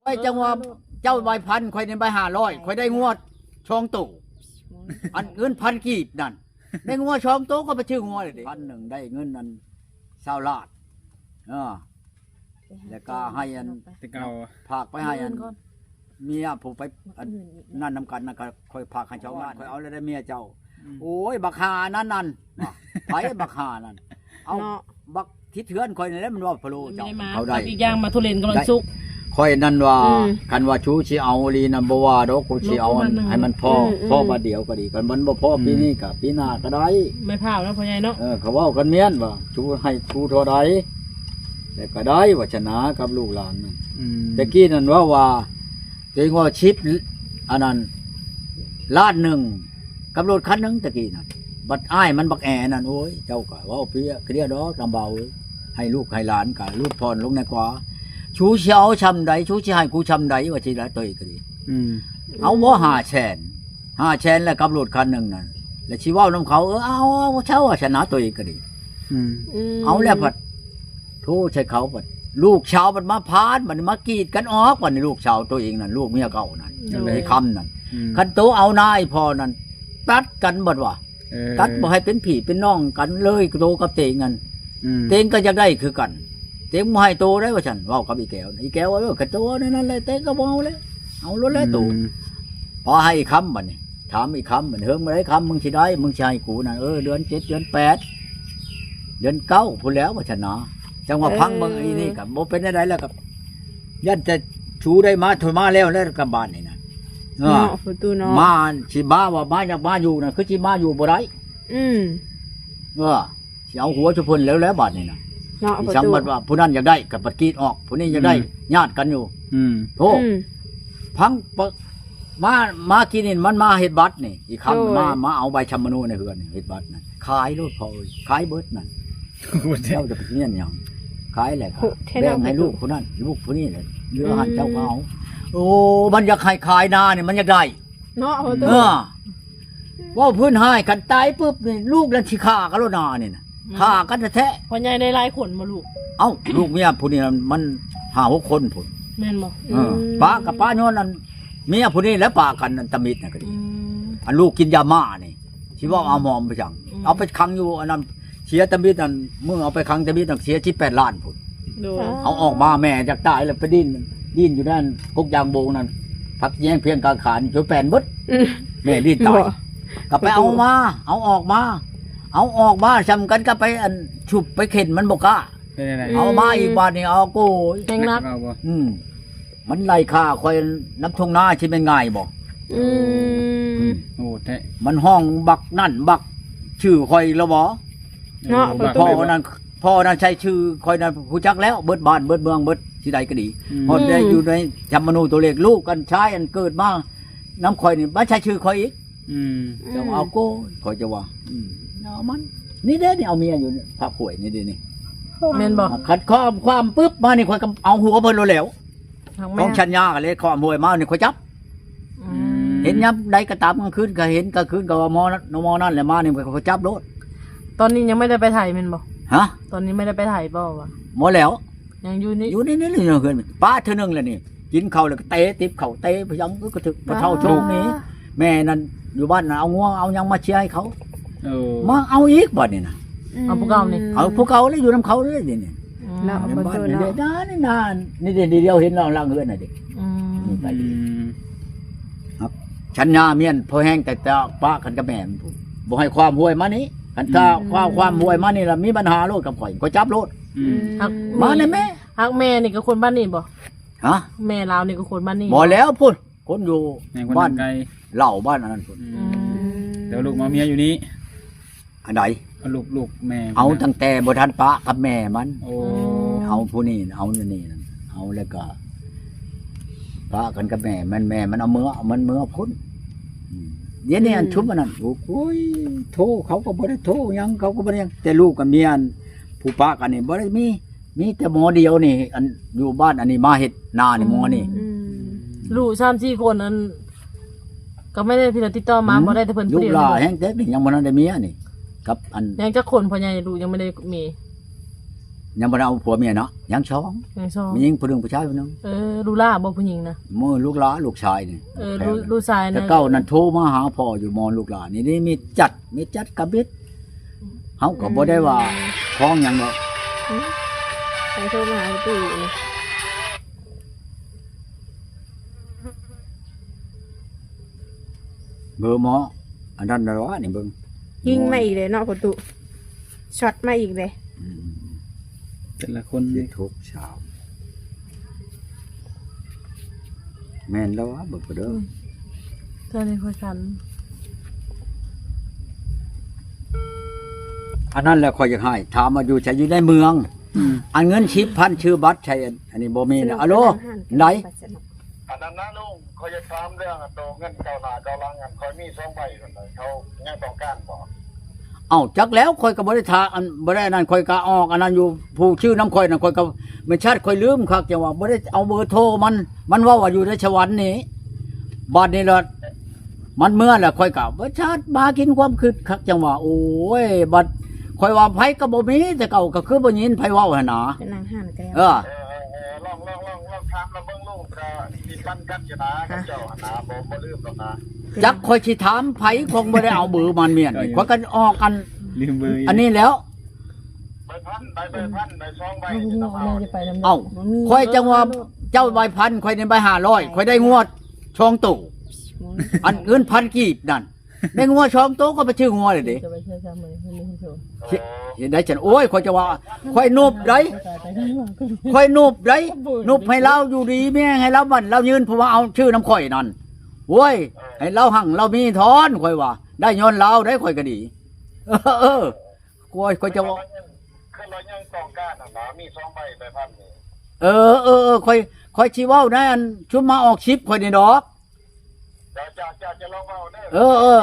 ຂ້ອຍຈັ່ງວ່າເຈົ້າໃບພັນ ຂ້ອຍນີ້ໃບຫ້າຮ້ອຍ ຂ້ອຍໄດ້ງົວສອງໂຕ ອັນເງິນພັນກີບນັ້ນ ໄດ້ງົວສອງໂຕ ຂ້ອຍໄປຊື້ງົວເລີຍເດ້ ພັນໜຶ່ງ ໄດ້ເງິນນັ້ນຊາວລ້ານ ເອີ ແລ້ວກໍໃຫ້ອັນ ແຕ່ເກົ່າ ຝາກໄປໃຫ້ອັນ ເມຍຜູ້ໄປອັນນັ້ນນຳກັນນະ ກໍຂ້ອຍຝາກໃຫ້ຊາວລ້ານ ຂ້ອຍເອົາແລ້ວໄດ້ເມຍເຈົ້າ ອືມ ໂອ້ຍ ບັກຫ່ານັ້ນນັ້ນ ໃຜບັກຫ່ານັ້ນ ເອົາ ເນາະ ບັກທິດເຮືອນຂ້ອຍນີ້ແຫຼະ ມັນເວົ້າພະໂລ້ເຈົ້າ ເຂົາໄດ້ ອີກຢ່າງມາທຸເລນກຳລັງສຸກ ຂ້ອຍນັ້ນວ່າ ອືມ ຄັນວ່າຊູຊິເອົາອີ່ຫຼີນະ ບໍ່ວ່າດອກ ກູຊິເອົາອັນ ໃຫ້ມັນພໍ ອືມໆ ພໍບາດດຽວກໍດີ ຄັນມັນບໍ່ພໍ ອືມ ປີນີ້ກໍປີໜ້າກໍໄດ້ ໄມ້ພ້າວເນາະ ພໍ່ໃຫຍ່ເນາະ ເອີ ເຂົາເວົ້າກັນແມ່ນວ່າ ຊູໃຫ້ກູເທົ່າໃດ ແລ້ວກໍໄດ້ ວ່າຊັ້ນນະ ກັບລູກຫຼານນັ້ນ ອືມ ແຕ່ກີ້ນັ້ນເວົ້າວ່າ ຕົວເອງວ່າສິບ ອັນນັ້ນ ລ້ານໜຶ່ງ ກັບລົດຄັນໜຶ່ງຕະກີ້ນັ້ນ ບັດອ້າຍມັນບັກແອນັ້ນ ໂອ້ຍ ເຈົ້າກໍເວົ້າເພຍເຄລຍດອກ ນຳເບົາເອີຍ ໃຫ້ລູກໃຫ້ຫຼານກໍຫຼຸດຜ່ອນລົງແດ່ກວ່າ ຊູຊິເອົາຊ່ຳໃດ ຊູຊິໃຫ້ກູຊ່ຳໃດ ວ່າຊິລະ ໂຕເອງກໍດີ ອືມ ເອົາບໍ່ ຫ້າແສນ ຫ້າແສນ ແລ້ວກັບລົດຄັນໜຶ່ງນັ້ນ ແລ້ວຊິເວົ້ານຳເຂົາ ເອີ ເອົາ ເອົາ ເອົາ ເຊົາ ວ່າຊັ້ນນະ ໂຕເອງກໍດີ ອືມ ອືມ ເອົາແລ້ວພັດ ໂທໃສ່ເຂົາ ບັດລູກສາວບັດມາຜ່ານ ບັດນີ້ມາກີດກັນອອກ ບັດນີ້ລູກສາວໂຕເອງນັ້ນ ລູກເມຍເກົ່ານັ້ນ ໂດຍ ໄອ້ຄຳນັ້ນ ອືມ ຄັນໂຕເອົານາອີ່ພໍ່ນັ້ນ ຕັດກັນບັດວ່າ ເອີ ຕັດບໍ່ໃຫ້ເປັນພີ່ເປັນນ້ອງກັນເລີຍ ໂຕກັບເຕງນັ້ນ ອືມ ເຕງກໍຢາກໄດ້ຄືກັນ ເຕງບໍ່ໃຫ້ໂຕໄດ້ວ່າຊັ້ນ ເວົ້າກັບອີແກ້ວ ອີແກ້ວວ່າ ເອີ ຄັນໂຕເອົາແນວນັ້ນແຫຼະ ເຕງກໍບໍ່ເອົາແລ້ວ ເອົາໂລດແຫຼະໂຕ ອືມ ພໍໃຫ້ອີຄຳບັດນີ້ ຖາມອີຄຳ ເຮີງມື້ໃດຄຳ ມຶງຊິໄດ້ ມຶງຊິໃຫ້ກູນັ້ນ ເອີ ເດືອນເຈັດ ເດືອນແປດ ເດືອນເກົ້າພຸ້ນແຫຼ້ວ ວ່າຊັ້ນນະ ຈັ່ງວ່າ ເອີ ຟັງເບິ່ງອີນີ້ກໍບໍ່ເປັນແນວໃດແລ້ວ ກໍຢ້ານແຕ່ຊູໄດ້ມາ ໂທມາແລ້ວ ແລ້ວກັບບ້ານນີ້ນະ ເນາະ ເອີ ປະຕູເນາະ ມາຊິມາວ່າມາ ຢາກມາຢູ່ນະ ຄືຊິມາຢູ່ບໍ່ໄດ້ ອືມ ເອີ ຊິເອົາຫົວຊຸເພິ່ນແລ້ວແຫຼະບາດນີ້ນະ ເນາະ ຊິສັງບັດວ່າຜູ້ນັ້ນຢາກໄດ້ກໍບັດກີດອອກ ຜູ້ນີ້ຢາກໄດ້ ອືມ ຍາດກັນຢູ່ ອືມ ໂອ້ ອືມ ພັງປະ ມາ ມາກີ້ນີ້ມັນມາເຮັດບັດນີ້ ອີຄຳ ໂດຍ ມາ ມາເອົາໃບຊຳມະໂນໃນເຮືອນນີ້ ເຮັດບັດນັ້ນ ຂາຍໂລດພໍ່ເອີຍ ຂາຍເບິດນັ້ນ ເຈົ້າຈະໄປເຮັດຫຍັງ ຂາຍແຫຼະ ໂຫ ແທ້ ແບ່ງໃຫ້ລູກຜູ້ນັ້ນ ລູກຜູ້ນີ້ແຫຼະ ເຫຼືອຫັ້ນເຈົ້າກໍເອົາ ອືມ ໂອ້ ມັນຢາກໃຫ້ຂາຍນານີ້ ມັນຢາກໄດ້ ເນາະ ໂຫ ເອີ ເວົ້າພື້ນຮ້າຍ ຄັນຕາຍປຶບນີ້ ລູກນັ້ນຊິຂ້າກັນໂລດນານີ້ນະ ອືມ ຂ້າກັນແທ້ໆ ພໍ່ໃຫຍ່ໄດ້ຫຼາຍຄົນບໍ່ລູກ? ເອົ້າ ລູກເມຍຜູ້ນີ້ມັນຫ້າຫົກຄົນພຸ້ນ ແມ່ນບໍ່? ເອີ ອືມ ປະກັບປະຍ້ອນອັນເມຍຜູ້ນີ້ແຫຼະ ປະກັນອັນຕາມິດນັ້ນກໍດີ ອືມ ອັນລູກກິນຢາມ້ານີ້ ຊິເວົ້າ ອືມ ອາໝອມໄປຈັ່ງ ອືມ ເອົາໄປຂັງຢູ່ອັນນັ້ນ ເສຍຕາມິດນັ້ນ ມື້ເອົາໄປຂັງຕາມິດນັ້ນ ເສຍສິບແປດລ້ານພຸ້ນ ໂດຍ ເອົາອອກມາ ແມ່ຢາກຕາຍແລ້ວ ໄປດີ້ນ ດີ້ນຢູ່ນັ້ນກົກຢາງໂບງນັ້ນ ຜັກແຍງພຽງກາງຂານຈົນແປນເບິດ ອືມ ແມ່ດີ້ນຕາຍ ກໍໄປເອົາມາ ເອົາອອກມາ ເອົາອອກມາຊ່ຳກັນກໍໄປອັນຊຸບໄປເຂັນ ມັນບໍ່ກ້າ ເປັນຈັ່ງໃດ? ເອົາມາອີກບາດນີ້ ເອົາໂກຍ ແຮງໜັກ ເອົາບໍ່? ອືມ ມັນໄລ່ຂ້າຂ້ອຍນຳທົ່ງນາ ຊິແມ່ນງ່າຍບໍ່? ອືມ ອືມ ໂຫດແທ້ ມັນຮ້ອງບັກນັ້ນບັກຊື່ຂ້ອຍແລ້ວບໍ່? ເນາະ ໂອ້ ບັກ ພໍ່ນັ້ນ ພໍ່ນັ້ນໃຊ້ຊື່ຂ້ອຍນັ້ນ ຮູ້ຈັກແລ້ວ ເບິດບ້ານເບິດເມືອງເບິດ ທີ່ໃດກໍດີ ອືມ ຮອດໄດ້ ອືມ ຢູ່ໃນທຳມະນູນຕົວເລກ ລູກກັນຊາຍອັນເກີດມານຳຂ້ອຍນີ້ ມາໃຊ້ຊື່ຂ້ອຍອີກ ອືມ ເຈົ້າເອົາໂກຍ ຂ້ອຍຈະວ່າ ອືມ ເອົາມັນ ນີ້ເດ້ ນີ້ເອົາເມຍຢູ່ພາກຫ້ວຍນີ້ເດ້ນີ້ ແມ່ນບໍ່? ຄັນຂໍ້ຄວາມປຶບມານີ້ ຂ້ອຍກໍເອົາຫົວເພິ່ນໂລດແລ້ວ ຂອງສັນຍາກໍເລີຍ ຂ້ອມຫ້ວຍມານີ້ ຂ້ອຍຈັບ ອືມ ເຫັນຍາມໃດກໍຕາມ ກາງຄືນກໍເຫັນ ກາງຄືນກໍວ່າໝໍນັ້ນ ໝໍນັ້ນແຫຼະ ມານີ້ ຂ້ອຍຈັບໂລດ ຕອນນີ້ຍັງບໍ່ໄດ້ໄປໄຖແມ່ນບໍ່? ຮະ? ຕອນນີ້ບໍ່ໄດ້ໄປໄຖບໍ່ວະ? ບໍ່ແລ້ວ ຍັງຢູ່ນີ້ ຢູ່ໃນນີ້ເຮືອນ ປະເທື່ອໜຶ່ງແລ້ວນີ້ ກິນເຂົ້າແລ້ວກໍເຕະ ຕິບເຂົ້າເຕະ ພະຍາຍາມ ເອີ ກະຖືກ ປະເຖົ້າໂຈງນີ້ ອ່າ ແມ່ນັ້ນຢູ່ບ້ານນັ້ນ ເອົາງົວເອົາຫຍັງມາເຊຍໃຫ້ເຂົາ ເອີ ມາເອົາອີກບາດນີ້ນະ ອືມ ເອົາຜູ້ເກົ່ານີ້ ເອົາຜູ້ເກົ່າແລ້ວ ຢູ່ນຳເຂົາເລີຍນີ້ ອືມ ເນາະ ບ້ານນີ້ເດ້ ນີ້ເດ້ ດຽວເຫັນຫຼັງເຮືອນຫັ້ນເດ້ ອືມ ນີ້ໄປ ອືມ ສັນຍາເມຍນພໍແຮງ ແຕ່ ແຕ່ປະກັນກັບແມ່ມັນພຸ້ນ ບໍ່ໃຫ້ຂ້ອມຫ້ວຍມານີ້ ຄັນຖ້າ ອືມ ຂ້ອມ ຂ້ອມຫ້ວຍມານີ້ລະມີບັນຫາໂລດກັບຂ້ອຍ ຂ້ອຍຈັບໂລດ ອືມ ອືມ ມາແນ່ແມ່ ຮັກແມ່ນີ້ກໍຄົນບ້ານນີ້ບໍ່? ຮະ? ແມ່ລາວນີ້ກໍຄົນບ້ານນີ້ ບໍ່ແລ້ວພຸ້ນ ຄົນຢູ່ ແມ່ນຄົນ ບ້ານ ທາງໄກ ເຫຼົ່າ ບ້ານອັນນັ້ນພຸ້ນ ອືມ ອືມ ແຕ່ວ່າລູກມາເມຍຢູ່ນີ້ ອັນໃດ? ເອົາລູກ ລູກແມ່ ເອົາຕັ້ງແຕ່ບໍ່ທັນປະກັບແມ່ມັນ ໂອ້ ເອົາຜູ້ນີ້ ເອົານີ້ນັ້ນ ເອົາແລ້ວກໍປະກັນກັບແມ່ມັນ ແມ່ມັນເອົາເມືອ ເອົາມັນເມືອພຸ້ນ ອືມ ດຽວນີ້ອັນ ອືມ ຊຸມອັນນັ້ນ ໂອ້ຍ ໂທ ເຂົາກໍບໍ່ໄດ້ໂທຫຍັງ ເຂົາກໍບໍ່ໄດ້ຫຍັງ ແຕ່ລູກກັບເມຍ ຜູ້ປະກັນນີ້ບໍ່ໄດ້ມີ ມີແຕ່ໝໍດຽວນີ້ ອັນຢູ່ບ້ານອັນນີ້ມາເຮັດນານີ້ ໝໍນີ້ ອືມ ລູກສາມສີ່ຄົນນັ້ນ ກໍບໍ່ໄດ້ເພິ່ນຕິດຕໍ່ມາ ອືມ ບໍ່ໄດ້ແຕ່ເພິ່ນຜູ້ດຽວ ລູກຫຼ້າແຮງແຕກນີ້ ຍັງບໍ່ທັນໄດ້ເມຍນີ້ ກັບອັນ ຍັງຈັກຄົນ ພໍ່ໃຫຍ່ ລູກຍັງບໍ່ໄດ້ມີ ຍັງບໍ່ໄດ້ເອົາຜົວເມຍເນາະ ຍັງສອງ ຍັງສອງ ມີຍິງຜູ້ໜຶ່ງ ຜູ້ຊາຍຜູ້ໜຶ່ງ. ເອີ ລູກຫຼ້າບໍ່ຜູ້ຍິງນະ? ມື້ລູກຫຼ້າ ລູກຊາຍນີ້ ເອີ ແພງ ລູກ ລູກຊາຍນະ ແຕ່ເກົ່ານັ້ນໂທມາຫາພໍ່ຢູ່ ໝໍລູກຫຼ້ານີ້ ນີ້ມີຈັດ ມີຈັດກະບິດ ເຮົາກໍບໍ່ໄດ້ວ່າ ອືມ ຄອງຫຍັງດອກ. ອືມ ໃຜໂທມາຫາຕູ້ນີ້? ເບີໝໍ ອັນນັ້ນລະວະນີ້ເບິ່ງ ຍິງມາອີກເດ້ເນາະພໍ່ຕູ້ ຊັອດມາອີກເດ້. ອືມ ແຕ່ລະຄົນ ເຈັດ ຫົກ ສາມ ແມ່ນລະວະ ເບິ່ງເດີ. ອືມ ຕອນນີ້ຂ້ອຍສັນ ອັນນັ້ນແຫຼະຂ້ອຍຢາກໃຫ້ ຖາມວ່າຢູ່ໃສ? ຢູ່ໃນເມືອງ. ອືມ ອັນເງິນສິບພັນ ຊື້ບັດໃສ່ ອັນນີ້ບໍ່ມີນະ. ອາໂລ ໄດ້ ອັນນັ້ນນະລຸງ ຂ້ອຍຢາກຖາມເລື່ອງອັນໂຕເງິນເກົ້າໜ້າເກົ້າຫຼັງ ອັນຂ້ອຍມີສອງໃບຫັ້ນນະ ເຂົາຍັງຕ້ອງການບໍ່? ເອົ້າ ຈັກແລ້ວ ຂ້ອຍກໍບໍ່ໄດ້ຖາມ ອັນ ບໍ່ໄດ້ອັນນັ້ນ ຂ້ອຍກໍອອກອັນນັ້ນຢູ່ ຜູ້ຊື່ນຳຂ້ອຍນັ້ນ ຂ້ອຍກໍ ແມ່ນຊາດຂ້ອຍລືມຄັກ ຈັ່ງວ່າບໍ່ໄດ້ເອົາເບີໂທມັນ ມັນເວົ້າວ່າຢູ່ໃນສະຫວັນນີ້. ບາດນີ້ລະ ມັນເມືອແລ້ວ ຂ້ອຍກໍບໍ່ຊາດມາກິນຄວາມຄຶດຄັກ ຈັ່ງວ່າ ໂອ້ຍ ບັດຂ້ອຍວ່າໃຜກໍບໍ່ມີ ແຕ່ເກົ່າກໍຄືບໍ່ຍິນໃຜເວົ້າຫັ້ນນາ. ເອີ ເອີ ເອີ ເອີ ລອງ ລອງ ລອງ ລອງຖາມລາວເບິ່ງລຸງ ກໍມີປັນກັນຢູ່ນະ ກັບເຈົ້າຫັ້ນນະ ບໍ່ ບໍ່ລືມດອກນະ. ຈັກຂ້ອຍຊິຖາມໃຜ ຄົງບໍ່ໄດ້ເອົາເບີມັນເມຍນີ້ ຂ້ອຍກໍອອກອັນ ລືມເບີ ອັນນີ້ແລ້ວ. ໃບພັນ ໃບ ໃບພັນ ໃບສອງໃບນີ້ນະ. ເອົ້າ ຂ້ອຍຈັ່ງວ່າເຈົ້າໃບພັນ ຂ້ອຍນີ້ໃບຫ້າຮ້ອຍ ຂ້ອຍໄດ້ງົວສອງໂຕ ອັນເງິນພັນກີບນັ້ນ ໄດ້ງົວສອງໂຕ ຂ້ອຍໄປຊື້ງົວເລີຍເດ້. ເຮັດ ເຮັດໄດ້ຊັ້ນ. ໂອ້ຍ ຂ້ອຍຈະວ່າ ຂ້ອຍນຸບໄດ໋ ຂ້ອຍນຸບໄດ໋ ນຸບໃຫ້ລາວຢູ່ດີມີແຮງ ໃຫ້ລາວໝັ້ນລາວຍືນ ເພາະວ່າເອົາຊື້ນຳຂ້ອຍນັ້ນ. ໂອ້ຍ ໃຫ້ລາວຮັ່ງລາວມີທ້ອນ ຂ້ອຍວ່າ ໄດ້ຍ້ອນລາວໄດ໋ ຂ້ອຍກໍດີ. ເອີ ຂ້ອຍ ຂ້ອຍຈະວ່າ ຄືລາວຍັງຕ້ອງການຫັ້ນນະ ມີສອງໃບ ໃບພັນນີ້. ເອີ ເອີ ເອີ ຂ້ອຍ ຂ້ອຍຊິເວົ້າໃນອັນຊຸມມາອອກສິບຂ້ອຍນີ້ດອກ. ເຈົ້າ ເຈົ້າ ເຈົ້າ ເຈົ້າລອງເວົ້າເດີ. ເອີ ເອີ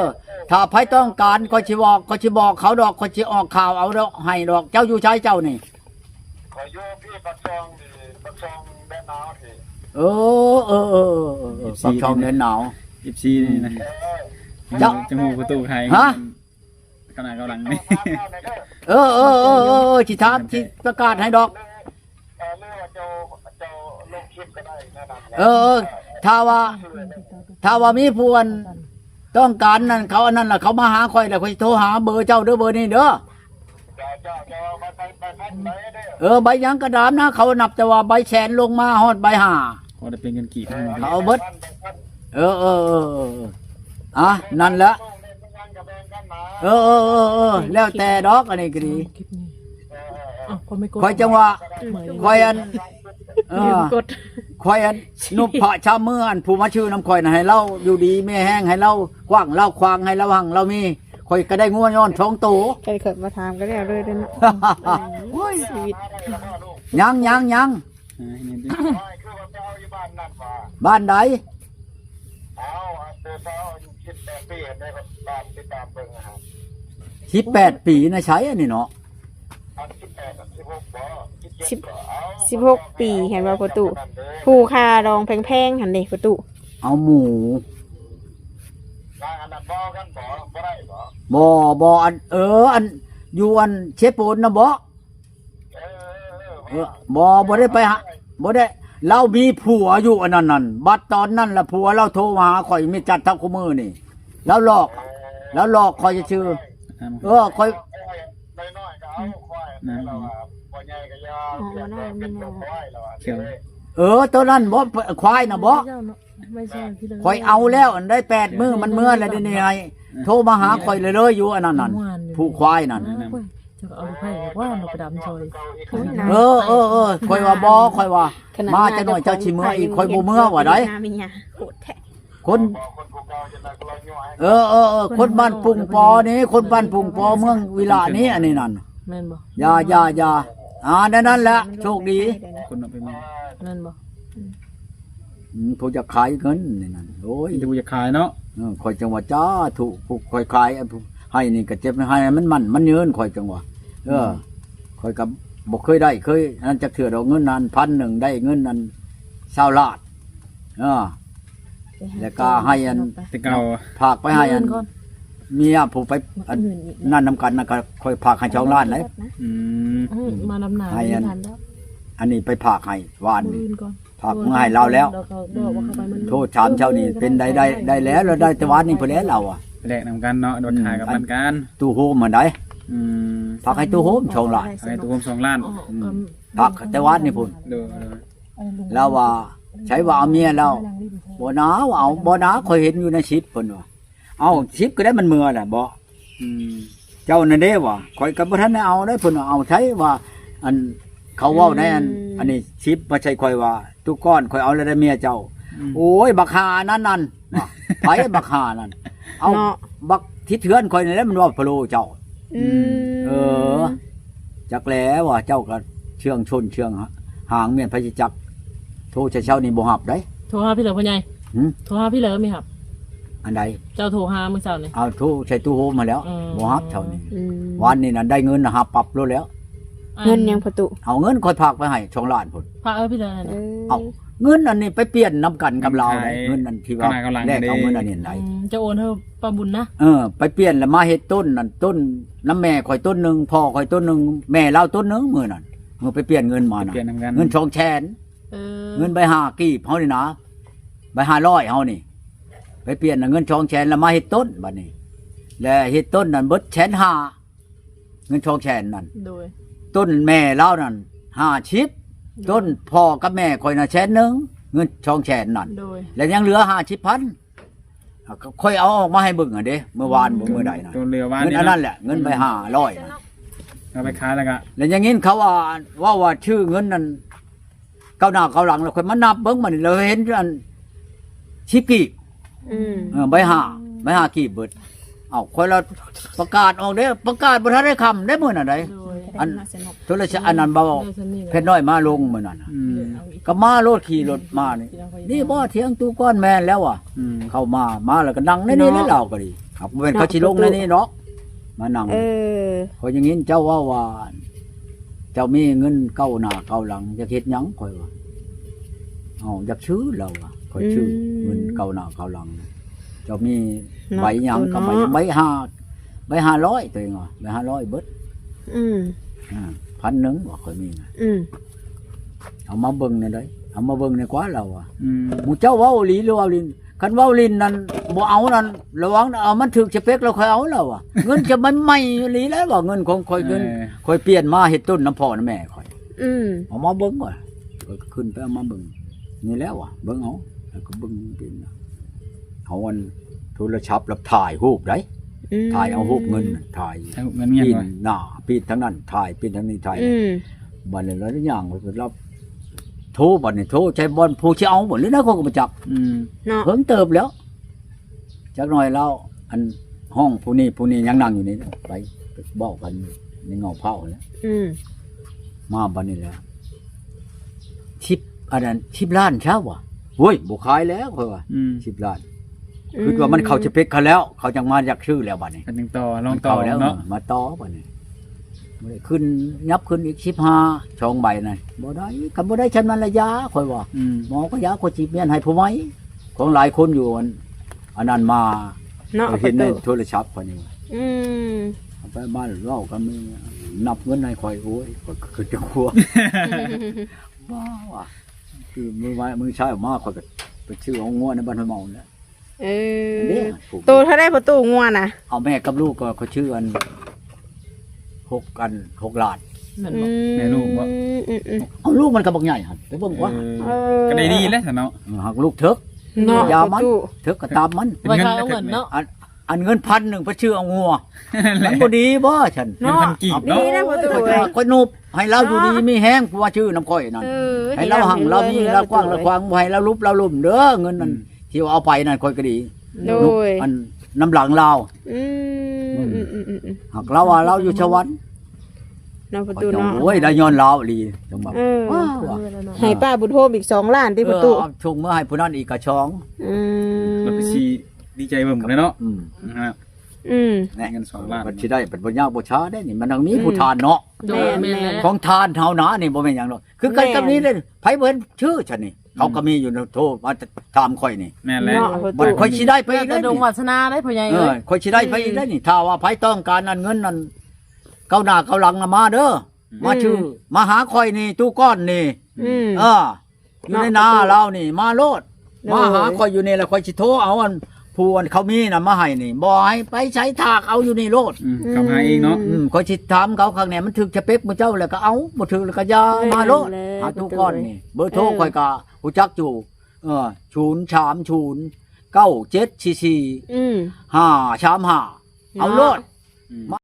ຖ້າໃຜຕ້ອງການ ຂ້ອຍຊິບອກ ຂ້ອຍຊິບອກເຂົາດອກ ຂ້ອຍຊິອອກຂ່າວເອົາດອກ ໃຫ້ດອກ. ເຈົ້າຢູ່ໃສເຈົ້ານີ້? ຂ້ອຍຢູ່ພີ້ປາກຊ່ອງ ປາກຊ່ອງແດນໜາວພີ້. ເອີ ເອີ ເອີ ເອີ ເອີ ເອັຟຊີປາກຊ່ອງແດນໜາວ ເອັຟຊີນີ້ນະ. ເອີ ເຈົ້າ ຈະຮູ້ປະຕູໃຫ້ ຮະ? ຂະໜາດເຂົາຫຼັງນີ້. ເອີ ເອີ ເອີ ເອີ ຊິຖາມ ຊິປະກາດໃຫ້ດອກ. ເອີ ເອີ ເອີ ຖ້າວ່າ ຖ້າວ່າມີຜູ້ອັນຕ້ອງການນັ້ນ ເຂົາອັນນັ້ນລະ ເຂົາມາຫາຂ້ອຍລະ ຂ້ອຍຊິໂທຫາເບີເຈົ້າເດີ ເບີນີ້ເດີ. ເຈົ້າ ເຈົ້າ ເຈົ້າ ໃບ ໃບ ໃບພັນໃດເດີ. ເອີ ໃບຫຍັງກໍຕາມນະ ເຂົານັບແຕ່ວ່າໃບແສນລົງມາຮອດໃບຫ້າ ພໍໄດ້ເປັນເງິນກີບ ເຂົາເອົາເບິດ. ເອີ ເອີ ເອີ ເອີ ອ່ະ ນັ້ນແຫຼະ. ເອີ ເອີ ເອີ ເອີ ແລ້ວແຕ່ດອກ ອັນນີ້ກໍດີ. ຂ້ອຍຈັ່ງວ່າ ຂ້ອຍອັນ ເອີ ຂ້ອຍອັນ ນຸບພະຊາມເມືອງ ອັນຜູ້ມາຊື່ນຳຂ້ອຍນະ ໃຫ້ລາວຢູ່ດີມີແຮງ ໃຫ້ລາວກວ້າງລາວຂວາງ ໃຫ້ລາວຮັ່ງລາວມີ. ຂ້ອຍກໍໄດ້ງົວຍ້ອນສອງໂຕ. ໃກ້ເກີດມາຖາມກໍແລ້ວເລີຍເດ້ເນາະ. ໂອ້ຍ ຊີວິດ. ຍັງ ຍັງ ຍັງ. ເອີ ນີ້ຕິ ບ້ານໃດ? ເອົາ ອັນເດຊາອາຍຸສິບແປດປີ ໃນບ້ານຕິດຕາມເບິ່ງນະ. ສິບແປດປີນະ ໃສອັນນີ້ເນາະ? ອັນສິບແປດ ອັນສິບຫົກບໍ? ສິບເຈັດ ສິບຫົກປີ ເຫັນບໍ່ພໍ່ຕູ້? ຜູ້ຄ່າດອງແພງໆຫັ້ນເດ້ພໍ່ຕູ້. ເອົາໝູ່ ນາງອັນນັ້ນບໍ່ກັນບໍ? ບໍ່ໄດ້ບໍ? ບໍ່ ບໍ່ ອັນ ເອີ ອັນ ຢູ່ອັນເຊໂປນນະບໍ? ເອີ ບໍ່ ບໍ່ໄດ້ໄປຫາ ບໍ່ໄດ້ ລາວມີຜົວຢູ່ອັນນັ້ນນັ້ນ. ບັດຕອນນັ້ນລະຜົວລາວໂທມາຫາຂ້ອຍ ມີຈັດທັກຄູ່ມື້ນີ້ ລາວຫຼອກ ລາວຫຼອກຂ້ອຍຊື່. ເອີ ຂ້ອຍ ນ້ອຍໆກໍເອົາຄວາຍ ລາວວ່າບໍ່ໃຫຍ່ກໍຢ່າ ເອີ ເປັນຕົວຄວາຍ ລາວວ່າ. ເອີ ໂຕນັ້ນບໍ? ຄວາຍນະບໍ? ຂ້ອຍເອົາແລ້ວ ໄດ້ແປດມື້ ມັນເມືອແລ້ວ ດຽວນີ້ໃຫ້ໂທມາຫາຂ້ອຍເລີຍໆ ຢູ່ອັນນັ້ນນັ້ນ ຜູ້ຄວາຍນັ້ນ. ເຈົ້າກໍເອົາລູກໄຜ່ວ່າເນາະ ໄປດຳຊ່ອຍ. ເອີ ເອີ ເອີ ຂ້ອຍວ່າບໍ່ ຂ້ອຍວ່າມາຈັກໜ້ອຍເຈົ້າຊິເມືອອີກ ຂ້ອຍບໍ່ເມືອວ່າໄດ. ຄົນ ເອີ ເອີ ເອີ ຄົນບ້ານປຸ່ງປໍນີ້ ຄົນບ້ານປຸ່ງປໍເມືອງວິລະນີ້ ອັນນີ້ນັ້ນ. ແມ່ນບໍ່? ຢ່າ ຢ່າ ຢ່າ ອ່າ ນັ້ນແຫຼະ ໂຊກດີ. ຄົນເນາະ ໄປແມ່ນ ແມ່ນບໍ່? ອືມ ຜູ້ຢາກຂາຍເງິນນີ້ນັ້ນ ໂອ້ຍ ມີແຕ່ຜູ້ຢາກຂາຍເນາະ. ເອີ ຂ້ອຍຈັ່ງວ່າ ສາທຸ ຜູ້ຂ້ອຍຂາຍ ໃຫ້ນີ້ກໍເຈັບໃຫ້ມັນໝັ້ນມັນຍືນ ຂ້ອຍຈັ່ງວ່າ. ເອີ ອືມ ຂ້ອຍກໍບໍ່ເຄີຍໄດ້ ເຄີຍອັນນັ້ນຈັກເທື່ອດອກ ເງິນອັນພັນໜຶ່ງ ໄດ້ເງິນອັນຊາວລ້ານ. ເອີ ແລ້ວກໍໃຫ້ອັນ ແຕ່ເກົ່າ ຝາກໄປໃຫ້ອັນ ເມຍຜູ້ໄປອັນນັ້ນນຳກັນນະ ກໍຂ້ອຍຝາກໃຫ້ສອງລ້ານໄດ໋. ອືມ ອືມ ມານຳໜ້າ ໃຫ້ອັນ ອັນນີ້ໄປຝາກໃຫ້ວານນີ້ ຝາກມາໃຫ້ລາວແລ້ວ ໂທດສາມເຈົ້ານີ້ເປັນໄດ້ ໄດ້ ໄດ້ແລ້ວ ລາວໄດ້ແຕ່ວານນີ້ພຸ້ນແຫຼະລາວອະ ແລກນຳກັນເນາະ ລົດຂາຍກັບມັນກັນ ຕູ້ໂຮມຫັ້ນໃດ໋. ອືມ ຝາກໃຫ້ຕູ້ໂຮມສອງລ້ານ ໃຫ້ຕູ້ໂຮມສອງລ້ານ ອືມ ຝາກແຕ່ວານນີ້ພຸ້ນ. ໂດຍ ລາວວ່າ ໃສວ່າເອົາເມຍລາວ ບໍ່ນາ ເອົາບໍ່ນາ ຂ້ອຍເຫັນຢູ່ໃນສິບ ເພິ່ນວ່າ ເອົາ ສິບກໍໄດ້ມັນເມືອແຫຼະເບາະ. ອືມ ເຈົ້ານັ້ນເດ້ວ່າ ຂ້ອຍກໍບໍ່ທັນໄດ້ເອົາເດ້ ເພິ່ນວ່າ ເອົາໃສວ່າ ອັນ ເຂົາເວົ້າໃນອັນ ອືມ ອັນນີ້ສິບມາໃສ່ຂ້ອຍວ່າ ຕຸກອນ ຂ້ອຍເອົາແລ້ວໄດ້ເມຍເຈົ້າ. ອືມ ໂອ້ຍ ບັກຫ່າອັນນັ້ນນັ້ນ ວ່າ ໃຜບັກຫ່ານັ້ນ ເອົາ ເນາະ ບັກທິດເຮືອນຂ້ອຍນີ້ແຫຼະ ມັນເວົ້າພະໂລເຈົ້າ. ອືມ ເອີ ຈັກແລ້ວວ່າເຈົ້າກໍເຊື່ອງຊົນເຊື່ອງຫາງ ແມ່ນໃຜຊິຈັກ ໂທໃສ່ເຊົ້ານີ້ບໍ່ຮັບໄດ໋. ໂທຫາພີ່ເລີພໍ່ໃຫຍ່. ຫື? ໂທຫາພີ່ເລີມີຮັບ. ອັນໃດ? ເຈົ້າໂທຫາມື້ເຊົ້ານີ້. ເອົາ ໂທໃສ່ຕູ້ໂຮມຫັ້ນແລ້ວ ອືມ ບໍ່ຮັບເຈົ້ານີ້. ອືມ ວານນີ້ນະໄດ້ເງິນນະ ຮັບປັບໂລດແລ້ວ. ອັນ ເງິນຫຍັງພໍ່ຕູ້? ເອົາເງິນຂ້ອຍຝາກໄປໃຫ້ສອງລ້ານພຸ້ນ. ຝາກເອີພີ່ເລີນັ້ນນະ. ເອີ ເອົາ ເງິນອັນນີ້ໄປປ່ຽນນຳກັນກັບລາວໄດ໋ ເງິນອັນທີ່ວ່າແລກເອົາເງິນອັນນີ້ໄດ໋. ອືມ ເຈົ້າໂອນໃຫ້ປ້າບຸນນະ. ເອີ ໄປປ່ຽນແລ້ວມາເຮັດຕົ້ນນັ້ນ ຕົ້ນນຳແມ່ຂ້ອຍຕົ້ນໜຶ່ງ ພໍ່ຂ້ອຍຕົ້ນໜຶ່ງ ແມ່ລາວຕົ້ນໜຶ່ງ ມື້ນັ້ນ ມື້ໄປປ່ຽນເງິນມານະ ເງິນສອງແສນ. ເອີ ເງິນໃບຫ້າກີບເຮົານີ້ນະ ໃບຫ້າຮ້ອຍເຮົານີ້ ໄປປ່ຽນນະເງິນສອງແສນ ແລ້ວມາເຮັດຕົ້ນບັດນີ້ ແລ້ວເຮັດຕົ້ນນັ້ນເບິດແສນຫ້າ ເງິນສອງແສນນັ້ນ. ໂດຍ ຕົ້ນແມ່ລາວນັ້ນຫ້າສິບ ໂດຍ ຕົ້ນພໍ່ກັບແມ່ຂ້ອຍນະແສນໜຶ່ງ ເງິນສອງແສນນັ້ນ. ໂດຍ ແລ້ວຍັງເຫຼືອຫ້າສິບພັນ ຂ້ອຍເອົາອອກມາໃຫ້ເບິ່ງຫັ້ນເດ້ ເມື່ອວານບໍ່ ອືມ ມື້ໃດນະ ຕົວເຫຼືອວານ ເງິນອັນນັ້ນແຫຼະ ເງິນໃບຫ້າຮ້ອຍນະ ເອົາໄປຂາຍແລ້ວກະ ແລ້ວຍັງຍິນເຂົາວ່າ ເວົ້າວ່າຊື່ເງິນນັ້ນ ເກົ້າໜ້າເກົ້າຫຼັງ ແລ້ວຂ້ອຍມານັບເບິ່ງບັດນີ້ ແລ້ວເຫັນອັນສິບກີບ. ອືມ ເອີ ໃບຫ້າ ໃບຫ້າກີບເບິດ. ເອົ້າ ຂ້ອຍລະປະກາດອອກເດ້ ປະກາດບໍ່ທັນໄດ້ຄ່ຳເດ້ມື້ນັ້ນໃດ໋. ໂດຍ ອັນໂທລະສັບອັນນັ້ນເບົາ ໂດຍ ເພັດນ້ອຍມາລົງມື້ນັ້ນ ອືມ ກໍມາໂລດ ຂີ່ລົດມານີ້ ນີ້ບໍ່ ຖຽງຕູ້ກ້ອນ ແມ່ນແລ້ວວ່າ ອືມ ເຂົ້າມາ ມາແລ້ວກໍນັ່ງໃນນີ້ແຫຼະ ເນາະ ລາວກໍດີ ຫາກບໍ່ແມ່ນເຂົາຊິລົງໃນນີ້ດອກ ມານັ່ງ. ເອີ ຂ້ອຍຍັງຍິນເຈົ້າເວົ້າວ່າ ເຈົ້າມີເງິນເກົ້າໜ້າເກົ້າຫຼັງ ຢາກເຮັດຫຍັງ? ຂ້ອຍວ່າ ເອົາ ຢາກຊື້ ລາວວ່າ ຂ້ອຍຊື້ ອືມ ເງິນເກົ້າໜ້າເກົ້າຫຼັງ ເຈົ້າມີ ເນາະ ໃບຫຍັງ ເຈົ້າ ກໍໃບ ໃບຫ້າ ໃບຫ້າຮ້ອຍ ຕົວເອງວ່າ ໃບຫ້າຮ້ອຍເບິດ. ອືມ ອ່າ ພັນໜຶ່ງວ່າ ຂ້ອຍມີນະ ອືມ ເອົາມາເບິ່ງແດ່ເດີ ເອົາມາເບິ່ງແດ່ກວ່າ ລາວວ່າ ອືມ ໝູ່ເຈົ້າເວົ້າອີ່ຫຼີ ຫຼືເວົ້າຫຼິ້ນ? ຄັນເວົ້າຫຼິ້ນນັ້ນ ບໍ່ເອົານັ້ນ ລະວັງເອົາ ມັນຖືກສະເປັກແລ້ວຄ່ອຍເອົາ ລາວວ່າ ເງິນຈະໃໝ່ໆອີ່ຫຼີແລ້ວວ່າ ເງິນຂອງຂ້ອຍ ເງິນ ເອີ ຂ້ອຍປ່ຽນມາເຮັດຕົ້ນນຳພໍ່ນຳແມ່ຂ້ອຍ. ອືມ ເອົາມາເບິ່ງວ່າ ຂ້ອຍກໍຂຶ້ນໄປເອົາມາເບິ່ງ ນີ້ແຫຼະວ່າ ເບິ່ງເອົາ ແລ້ວກໍເບິ່ງເປັນ ເອົາອັນໂທລະສັບແລ້ວຖ່າຍຮູບໃດ໋ ອືມ ຖ່າຍເອົາຮູບເງິນ ຖ່າຍ ຖ່າຍຮູບເງິນ ປີ້ນ ວ່າ ໜ້າປີ້ນທາງນັ້ນ ຖ່າຍປີ້ນທາງນີ້ ຖ່າຍ ອືມ ບັດນີ້ລະຢ່າງລາວ ໂທ ບັດນີ້ໂທໃສ່ບ່ອນຜູ້ຊິເອົາ ບໍ່ຫຼືໃດ ຂ້ອຍກໍບໍ່ຈັກ ອືມ ເນາະ ເຫິງເຕີບແລ້ວ ຈັກໜ້ອຍລາວ ອັນ ຫ້ອງຜູ້ນີ້ ຜູ້ນີ້ຍັງນັ່ງຢູ່ນີ້ ໄປ ໄປເວົ້າກັນໃນເຫງົ້າເພົາຫັ້ນແຫຼະ ອືມ ມາບັດນີ້ແຫຼະ ສິບ ອັນນັ້ນ ສິບລ້ານຊະວ່າ ໂອ້ຍ ບໍ່ຂາຍແລ້ວ ຂ້ອຍວ່າ ອືມ ສິບລ້ານ ອືມ ຄິດວ່າມັນເຂົ້າສະເປັກເຂົາແລ້ວ ເຂົາຈັ່ງມາຢາກຊື້ແລ້ວບັດນີ້ ກໍຍັງຕໍ່ ລອງຕໍ່ເນາະ ມາຕໍ່ບັດນີ້ ຂຶ້ນ ຍັບຂຶ້ນອີກສິບຫ້າ ສອງໃບນັ້ນ ບໍ່ໄດ້ ຄັນບໍ່ໄດ້ຊ່ຳນັ້ນລະຢ່າ ຂ້ອຍວ່າ ອືມ ໝໍກໍຢ່າ ຂ້ອຍຊິປ່ຽນໃຫ້ຜູ້ໃໝ່ ຂອງຫຼາຍຄົນຢູ່ ອັນ ອັນນັ້ນມາ ເນາະ ເຫັນໃນໂທລະສັບຂ້ອຍນີ້ ອືມ ເອົາໄປມາເວົ້າກັນ ນັບເງິນໃຫ້ຂ້ອຍ ໂອ້ຍ ຂ້ອຍຄືຈະຄົວ ບ້າວ່າ ຄືມື້ວານ ມື້ເຊົ້າມາ ຂ້ອຍກໍໄປຊື້ເອົາງົວໃນບ້ານຫ້ວຍເມົານັ້ນແຫຼະ. ເອີ ອັນນີ້ ໂຕເທົ່າໃດພໍ່ຕູ້ ງົວນະ? ເອົາແມ່ກັບລູກກໍ ຂ້ອຍຊື້ອັນ ຫົກ ອັນ ຫົກລ້ານ ແມ່ນບໍ່? ອືມ ແມ່ລູກບໍ່? ອືມໆ ເອົາລູກມັນກໍບັກໃຫຍ່ຫັ້ນ ໄປເບິ່ງກວ່າ ເອີ ເອີ ກໍໄດ້ດີແລ້ວຊັ້ນເນາະ ເອີ ຫາກລູກເຖິກ ເນາະ ຢ່າມັນ ພໍ່ຕູ້ ເຖິກກໍຕາມມັນ ໄວ້ຄ່າເອົາເງິນເນາະ ອັນ ອັນເງິນພັນໜຶ່ງໄປຊື້ເອົາງົວ ມັນບໍ່ດີບໍ່ຊັ້ນ ເນາະ ເງິນພັນກີບເນາະ ດີແລ້ວພໍ່ຕູ້ ຂ້ອຍໜູບໃຫ້ລາວຢູ່ດີມີແຮງ ຜູ້ວ່າຊື້ນຳຂ້ອຍນັ້ນ ເອີ ໃຫ້ລາວຮັ່ງລາວມີ ລາວກວ້າງລາວຂວາງ ບໍ່ໃຫ້ລາວຫຼຸບລາວລົ້ມເດີ ເງິນນັ້ນ ອືມ ທີ່ວ່າເອົາໄປນັ້ນ ຂ້ອຍກໍດີ ໂດຍ ອັນນຳຫຼັງລາວ ອືມ ອືມ ອືມ ອືມ ຫາກລາວວ່າລາວຢູ່ສະຫວັນ ເນາະ ພໍ່ຕູ້ເນາະ ໂອ້ຍ ໄດ້ຍ້ອນລາວອີ່ຫຼີ ຈັ່ງວ່າ ເອີ ວ້າວ ໃຫ້ປ້າບຸນໂຮມອີກສອງລ້ານຕິ ພໍ່ຕູ້ ເອີ ສົ່ງມາໃຫ້ຜູ້ນັ້ນອີກກະສອງ ອືມ ແລ້ວກໍຊິດີໃຈເບິ່ງພຸ້ນແຫຼະເນາະ ອືມ ນະຮະ ອືມ ເງິນສອງລ້ານ ມັນຊິໄດ້ ມັນບໍ່ຍາກບໍ່ຊ້າເດ້ນີ້ ມັນຕ້ອງມີ ອືມ ຜູ້ທານເນາະ ໂດຍ ແມ່ນແຫຼະ ຂອງທານເຮົານະ ນີ້ບໍ່ແມ່ນຫຍັງດອກ ຄືກັນກັບນີ້ເດ້ ແມ່ນ ໃຜບໍ່ເຫັນຊື່ຊັ້ນນີ້ ເຂົາກໍມີຢູ່ ໂທມາຖາມຂ້ອຍນີ້ ແມ່ນແຫຼະ ເນາະ ບັດຂ້ອຍຊິໄດ້ໄປອີກ ແລ້ວແລ້ວແຕ່ດວງວາສະໜາໄດ໋ ພໍ່ໃຫຍ່ເອີຍ ຂ້ອຍຊິໄດ້ໄປອີກແລ້ວນີ້ ຖ້າວ່າໃຜຕ້ອງການອັນເງິນນັ້ນ ກ້າວໜ້າກ້າວຫຼັງນະມາເດີ ມາຊື່ ມາຫາຂ້ອຍນີ້ ຕູ້ກ້ອນນີ້ ເອີ ຢູ່ໃນນາລາວນີ້ ມາໂລດ ມາຫາຂ້ອຍຢູ່ນີ້ ແລ້ວຂ້ອຍຊິໂທເອົາອັນ ຜູ້ອັນເຂົາມີນະມາໃຫ້ນີ້ ບໍ່ໃຫ້ໄປໃສ ຖາກເອົາຢູ່ນີ້ໂລດ ເຂົາຫາເອງເນາະ ຂ້ອຍຊິຖາມເຂົາຄັກແນ່ ມັນຖືກສະເປັກໝູ່ເຈົ້າແລ້ວກໍເອົາ ບໍ່ຖືກແລ້ວກໍຢ່າ ມາໂລດ ຫາຕູ້ກ້ອນນີ້ ເບີໂທຂ້ອຍກໍຮູ້ຈັກຢູ່ ເອີ ສູນສາມສູນ ເກົ້າເຈັດສີ່ສີ່ ຫ້າສາມຫ້າ ເອົາໂລດ